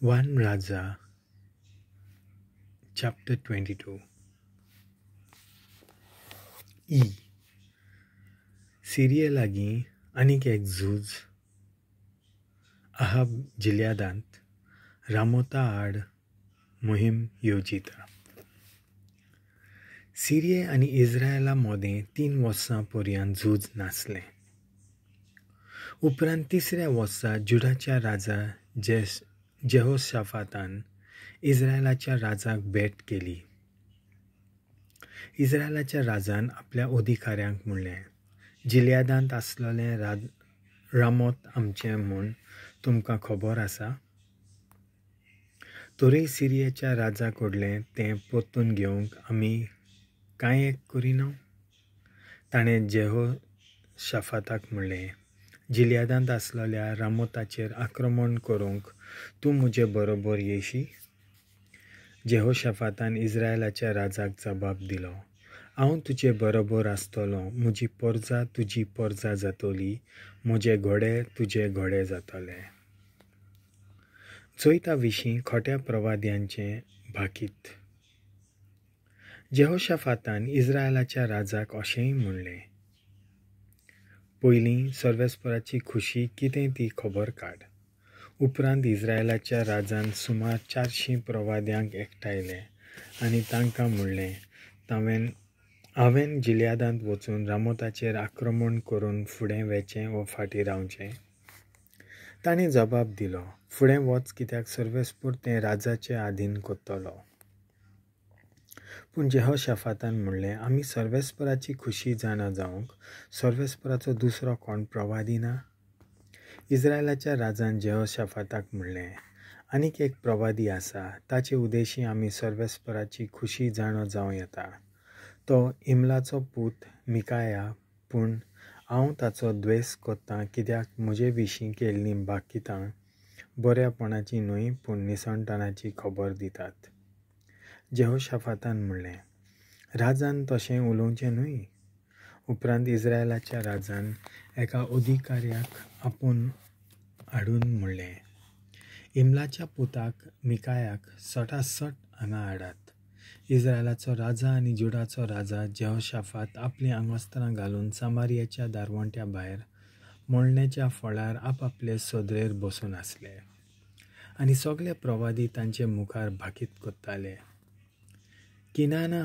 1 Raja chapter 22. E. सिरिये लागीं आनीक एक झूज. अहाब जिल्यादांत रामोता आड मोहीम येवजिता. सिरिये आनी इस्रायला मोदें 3 वर्सां पर्यंत झूज नासलें. उपरांत तिसऱ्या वर्सा जुडाच्या राजा जेहोशाफातान इस्रायलाच्या राजाक भेट केली. इस्रायलाच्या राजान आपल्या अधिकाऱ्यांक म्हणलें, जिल्यादांत आसलेलें रामोत आमचें म्हूण तुमकां खबर आसा. तरी सिरियेच्या राजा कडलें तें परतून घेवंक आमी कांय एक करिना. ताणें जेहोशाफाताक म्हणलें, जिल्यादांत आसलेल्या रामोताचेर आक्रमण करूंक तूं म्हजे बरोबर येशी? जेहोशाफातान इस्रायलाच्या राजाक जबाब दिलो, हांव तुजे बरोबर आसतलो, म्हजी पोरजा तुजी पोरजा जातली, म्हजे घोडे तुजे घोडे जातले. जैता विशीं खोट्या प्रवाद्यांचें भाकीत. जेहोशाफातान इस्रायलाच्या राजाक अशेंय म्हणलें, पयलीं सर्वेस्पराची खुशी कितें ती खबर काड. उपरांत इस्रायलाच्या राजान सुमार 400 प्रवाद्यांक एकठांयले आनी तांकां म्हणलें, हांवें जिल्यादांत वचून रामोताचेर आक्रमण करून फुडें वेचें वो फाटीं रावचें? ताणें जबाब दिलो, फुडें वच, कित्याक सर्वेस्पर तें राजाचे आधीन करतलो. पूण जेहोशाफातान म्हणलें, आमी सर्वेस्पराची खुशी जाणा जावंक सर्वेस्पराचो दुसरो कोण प्रवादी ना? इस्रायलाच्या राजान जेहोशाफाताक म्हणलें, आनीक एक प्रवादी आसा, ताचे उदेशी आमी सर्वेस्पराची खुशी जाणो जावं येता. तो इमलाचो पूत मिकाया, पूण हांव ताचो द्वेस करतां, कित्याक म्हजे विशीं केल्लीं भाकितां बऱ्यापणाची न्हय पूण निसणटणाची खबर दितात. जेहोशाफातान म्हणलें, राजान तशें उलोवचें न्हय. उपरांत इस्रायलाच्या राजान एका अधिकाऱ्याक आपोवन हाडून म्हणलें, इमलाच्या पुताक मिकायाक सटासट हांगा हाडात. इस्रायलाचो राजा आनी जुडाचो राजा जेहोशाफात आपलीं आंगवस्त्रां घालून सामारियाच्या दारवंट्या भायर मोळण्याच्या फळार आपापले सदरेर बसून आसले आनी सगळे प्रवादी तांचे मुखार भाकीत करताले. किनाना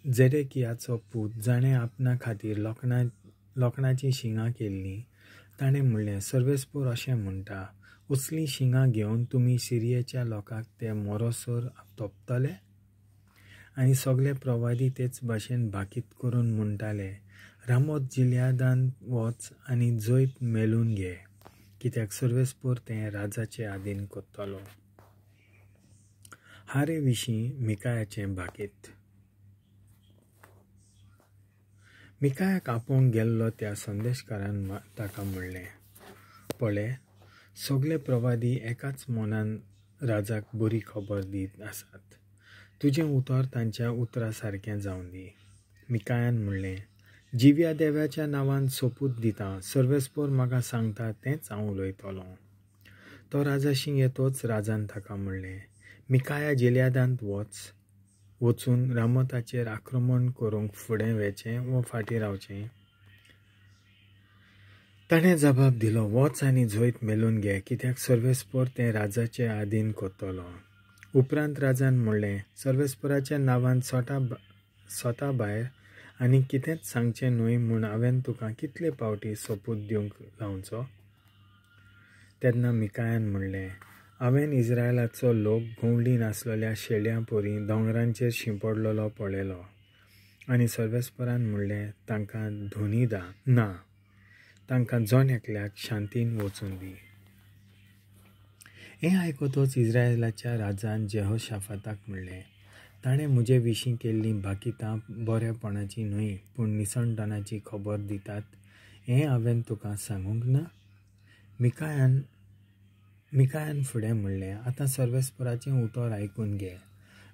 जेडेकियाचो पूत, जाणें आपणा खातीर लोखणाचीं शिंगां केल्लीं, ताणें म्हणलें, सर्वेस्पर अशें म्हणटा, असलीं शिंगां घेवन तुमी सिरियेच्या लोकांक ते मोरोसर तोपतले? आनी सगळे प्रवादी तेच भाशेन भाकीत करून म्हणटाले, रामोत जिल्यादांत वच आनी जैत मेळून घे, कित्याक सर्वेस्पर तें राजाचे आधीन करतलो. हारे विशीं मिकायाचें भाकीत. मिकायाक आपोवंक गेल्लो त्या संदेशकारान ताका म्हणलें, पळय, सगळे प्रवादी एकाच मनान राजाक बरी खबर दीत आसात. तुजें उतर तांच्या उतरा सारकें जावं दी. मिकायान म्हणलें, जिव्या देवाच्या नांवान सोपूत दिता, सर्वेस्पर म्हाका सांगता तेंच हांव उलयतलों. तो राजाशी येतोच राजान ताका म्हणलें, मिकाया जिल्यादांत वचून रामोताचेर आक्रमण करूंक फुडें वेचें वो फाटीं रावचें? ताणें जबाब दिलो, वच आनी जैत मेळून घे, कित्याक सर्वेस्पर तें राजाचे आधीन करतलो. उपरांत राजान म्हणलें, सर्वेस्पराच्या नांवान स्वता भायर आनी कितेंच सांगचें न्हय म्हूण हांवें तुका कितले पावटी सोपूत दिवंक लावचो? तेन्ना मिकायान म्हणलें, हांवें इस्रायलाचो लोक गवंडी नासलेल्या शेळ्यां परी दोंगरांचेर शिंपडलेलो पळयलो आनी सर्वेस्परान म्हणलें, तांकां धोनी ना, तांकां जण एकल्याक शांतीन वचून दी. हें आयकतच इस्रायलाच्या राजान जेहोशाफाताक म्हणलें, ताणें म्हजे विशीं केल्लीं भाकितां बऱ्यापणाची न्हय पूण निसणटणाची खबर दितात हें हांवें तुका सांगूंक ना? मिकायान फुडें म्हणलें, आतां सर्वेस्पराचें उतर आयकून घे.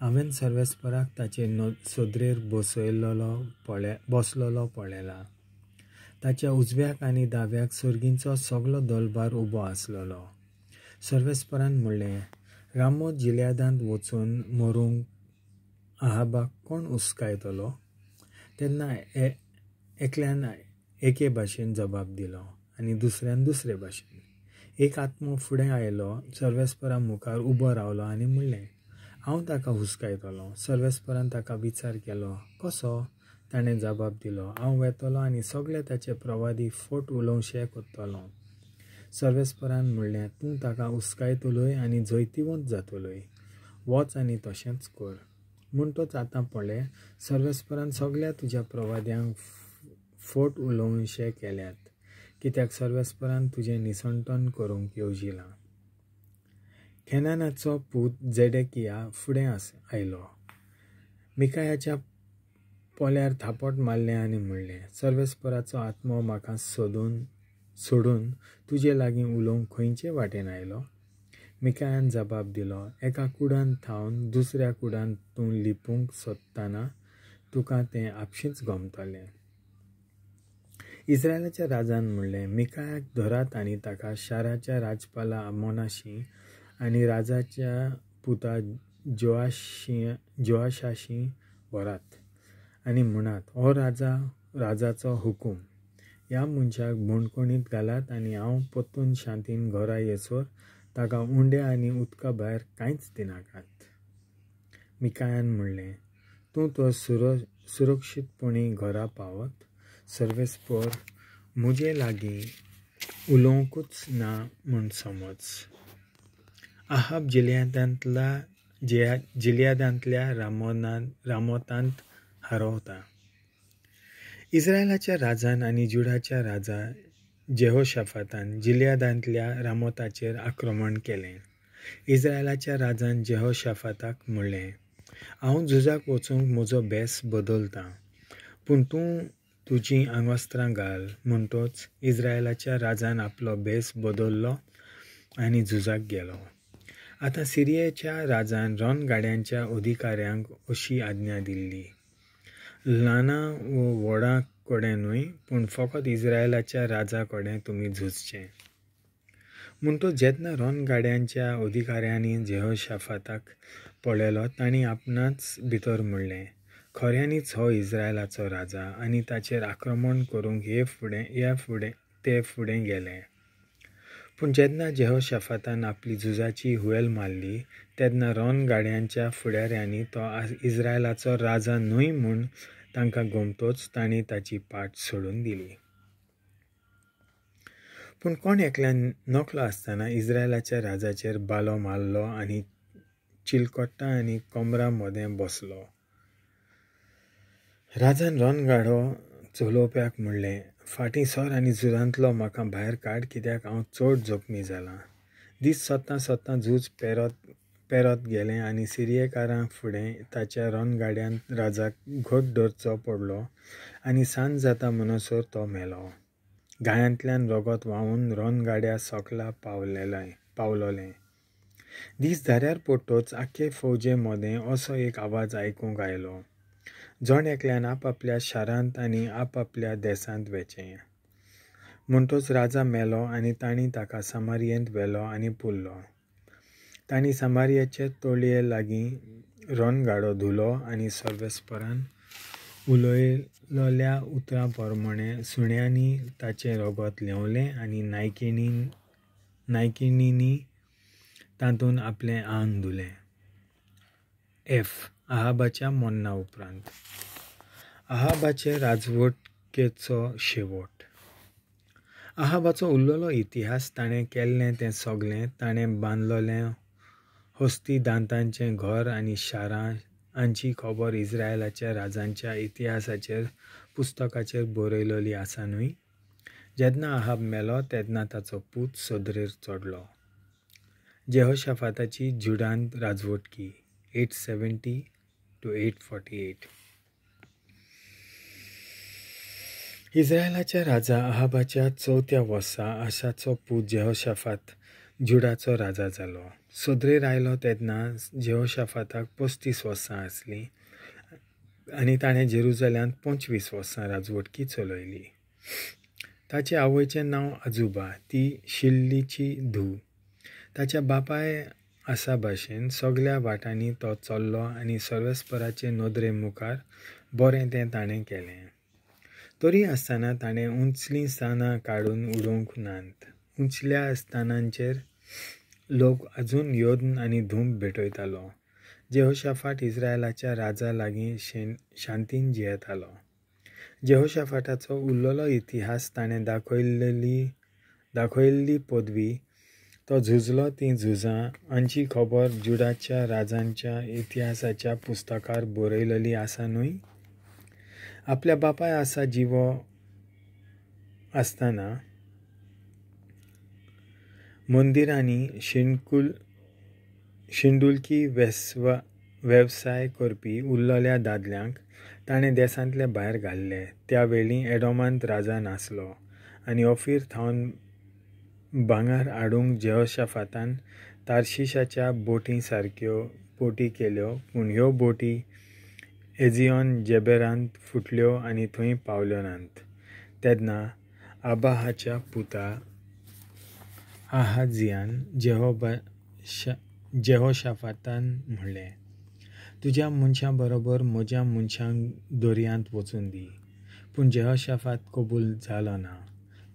हांवें सर्वेस्पराक ताचे सदरेर बसलेलो पळयला. ताच्या उजव्याक आनी दाव्याक सर्गींचो सगलो दलभार उबो आसलेलो. सर्वेस्परान म्हणलें, रामोत जिल्यादांत वचून मरूंक आहाबाक कोण हुस्कायतलो? तेन्ना एकल्यान एके भाशेन जबाब दिलो आनी दुसऱ्यान दुसरे भाशेन. एक आत्मो फुडें आयलो, सर्वेस्परा मुखार उबो रावलो आनी म्हणलें, हांव ताका हुस्कायतलो. सर्वेस्परान ताका विचार केलो, कसो? ताणें जबाब दिलो, हांव वेतलो आनी सगळे ताचे प्रवादी फोट उलोवशे करतलो. सर्वेस्परान म्हणलें, तूं ताका हुस्कायतलोय आनी जैतिवंत जातलोय. वच आनी तशेंच कर. म्हणटच आतां पळय, सर्वेस्परान सगळ्या तुज्या प्रवाद्यांक फोट उलोवशे केल्यात, कित्याक सर्वेस्परान तुजें निसंटन करूंक येवजिलां. खेनानाचो पूत जेडेकिया फुडें आयलो, मिकायाच्या पोल्यार थापट मारलें आनी म्हणलें, सर्वेस्पराचो आत्मो म्हाका सोडून तुजे लागीं उलोवंक खंयचे वाटेन आयलो? मिकायान जबाब दिलो, एका कुडांत थावन दुसऱ्या कुडांत तूं लिपूंक सोदतना तुका तें आपशींच गमतलें. इस्रायलाच्या राजान म्हणलें, मिकायाक धरात आनी ताका शाराच्या राजपाला आमोनाशी आनी राजाच्या पुता जोआशाशी व्हरात आनी म्हणात, हो राजाचो हुकूम, ह्या मनशाक बणकोणींत घालात आनी हांव परतून शांतीन घरा येसर ताका उंड्या आनी उदका भायर कांयच दिनाकात. मिकायान म्हणलें, तूं तर सुरक्षीतपणी घरा पावत, सर्वेस्पर म्हजे लागीं उलोवंकूच ना म्हूण समज. आहाब जिलियादांतल्या रामोतांत हारवता. इस्रायलाच्या राजान आनी जुडाच्या राजा जेहोशाफातान जिलियादांतल्या रामोताचेर आक्रमण केलें. इस्रायलाच्या राजान जेहोशाफाताक म्हणलें, हांव झुजाक वचूंक म्हजो भेस बदलतां, पूण तूं तुजीं आंगवस्त्रां घाल. म्हणटच इस्रायलाच्या राजान आपलो भेस बदल्लो आनी झुजाक गेलो. आतां सिरियेच्या राजान रणगाड्यांच्या अधिकाऱ्यांक अशी आज्ञा दिल्ली, ल्हाना वो व्हडा कडेन न्हय, पूण फकत इस्रायलाच्या राजा कडेन तुमी झुजचें. म्हणटच जेन्ना रणगाड्यांच्या अधिकाऱ्यांनी जेहोशाफाताक पळयलो, तांणी आपणाच भितर म्हणलें, खऱ्यांनीच हो इस्रायलाचो राजा, आनी ताचेर आक्रमण करूंक हे फुडें ते फुडें गेले. पूण जेन्ना जेहोशाफातान आपली झुजाची हुयेल मारली, तेन्ना रणगाड्यांच्या फुडाऱ्यांनी तो इस्रायलाचो राजा न्हय म्हूण तांकां गमतोच तांणी ताची पाट सोडून दिली. पूण कोण एकल्यान नकलो आसतना इस्रायलाच्या राजाचेर बालो मारलो आनी चिलकोट्टा आनी कमरा मदें बसलो. राजान रणगाडो चलोवप्याक म्हणलें, फाटीं सर आनी झुजांतलो म्हाका भायर काड, कित्याक हांव चड जखमी जालां. दीस सोदतां सोदतां झूज पेरत गेलें आनी सिरियेकारां फुडें ताच्या रणगाड्यांत राजाक घट धरचो पडलो आनी सांज जाता म्हणसर तो मेलो. गायांतल्यान रगत व्हांवून रणगाड्या सकला पावलोलें. दीस धाऱ्यार पडटच आख्खे फौजे मदें असो एक आवाज आयकूंक आयलो, जण एकल्यान आपापल्या शारांत आनी आपापल्या देसांत वेचें. म्हणटच राजा मेलो आनी तांणी ताका सामारियेंत व्हेलो आनी पुरलो. तांणी सामारियाचे तोळये लागीं रणगाडो धुलो आनी सर्वेस्परान उलयलोल्या उतरां प्रमाणें सुण्यांनी ताचें रगत ल्हेंवलें आनी नायकिणींनी तातूंत आपलें आंग धुलें. एफ. आहाबाच्या मरणा उपरांत. आहाबाचे राजवटकेचो शेवट. आहाबाचो उरलेलो इतिहास, ताणें केल्लें तें सगळें, ताणें बांदलेलें हस्ती दांतांचें घर आनी शारां हांची खबर इस्रायलाच्या राजांच्या इतिहासाचेर पुस्तकाचेर बरयलेली आसा न्हय? जेन्ना आहाब मेलो तेन्ना ताचो पूत सदरेर चडलो. जेहोशाफाताची जुडांत राजवटकी 870 to 848. इस्रायलाच्या राजा आहाबाच्या चवथ्या वर्सा आशाचो पूत जेहोशाफात जुडाचो राजा जालो. सदरेर आयलो तेन्ना जेहोशाफाताक 35 वर्सां आसलीं आनी ताणें जेरुजल्यांत 25 वर्सां राजवटकी चलयली. ताचे आवयचें नांव आजुबा, ती शिल्लीची धूव. ताच्या बापाय आसा भाशेन सगल्या वाटांनी तो चल्लो आनी सर्वेस्पराचे नदरे मुखार बरें तें ताणें केलें. तरी आसतना ताणें उंचलीं स्थानां काडून उडोवंक नात. उंचल्या स्थानांचेर लोक अजून यज्ञ आनी धूप भेटयतालो. जेहोशाफाट इस्रायलाच्या राजा लागीं शांतीन जियेतालो. जेहोशाफाटाचो उरलेलो इतिहास, ताणें दाखयल्ली पदवी, तो झुजलो तीं झुजां हांची खबर जुडाच्या राजांच्या इतिहासाच्या पुस्तकार बरयलेली आसा न्हय? आपल्या बापाय आसा जिवो आसतना मंदिरांनी शिंडुलकी वेवसाय करपी उरलेल्या दादल्यांक ताणें देसांतले भायर घाल्ले. त्या वेळी एडोमांत राजा नासलो आनी ऑफीर थावन भांगर हाडूंक जेहोशाफातान तार्शिशाच्या बोटी सारक्यो बोटी केल्यो, पूण ह्यो बोटी एजिऑन जेबेरांत फुटल्यो आनी थंय पावल्यो नात. तेन्ना आबाहाच्या पुता आहाजियान जेहोशाफातान म्हणलें, तुज्या मनशां बरोबर म्हज्या मनशांक दर्यांत वचून दी. पूण जेहोशाफात कबूल जालो ना.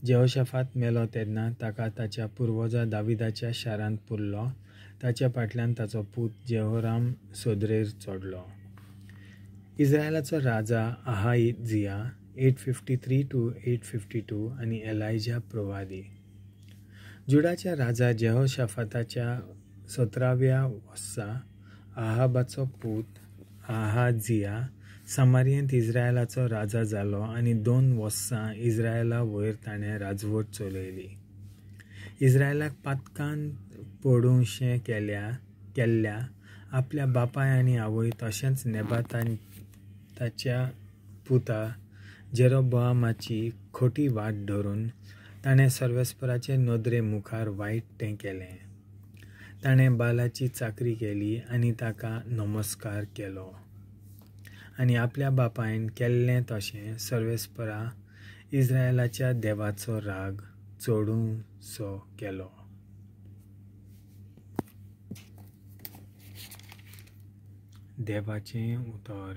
जेहोशाफात मेलो तेन्ना ताका ताच्या पुर्वजा दाविदाच्या शारांत पुरलो. ताच्या फाटल्यान ताचो पूत जेहोराम सदरेर चडलो. इस्रायलाचो राजा आहाजिया 853 to 852 आनी एलायजा प्रवादी. जुडाच्या राजा जेहोशाफाताच्या 17व्या वर्सा आहाबाचो पूत आहाजिया सामारियेंत इस्रायलाचो राजा जालो आनी 2 वर्सां इस्रायला वयर ताणें राजवट चलयली. इस्रायलाक पातकान पडूंशें केल्ल्या आपल्या बापाय आनी आवय तशेंच नेबाताच्या पुता जेरोबोआमाची खोटी वाट धरून ताणें सर्वेस्पराचे नदरे मुखार वायट तें केलें. ताणें बालाची चाकरी केली आनी ताका नमस्कार केलो आनी आपल्या बापायन केल्लें तशें सर्वेस्परा इस्रायलाच्या देवाचो राग चडूसो केलो. देवाचें उतर.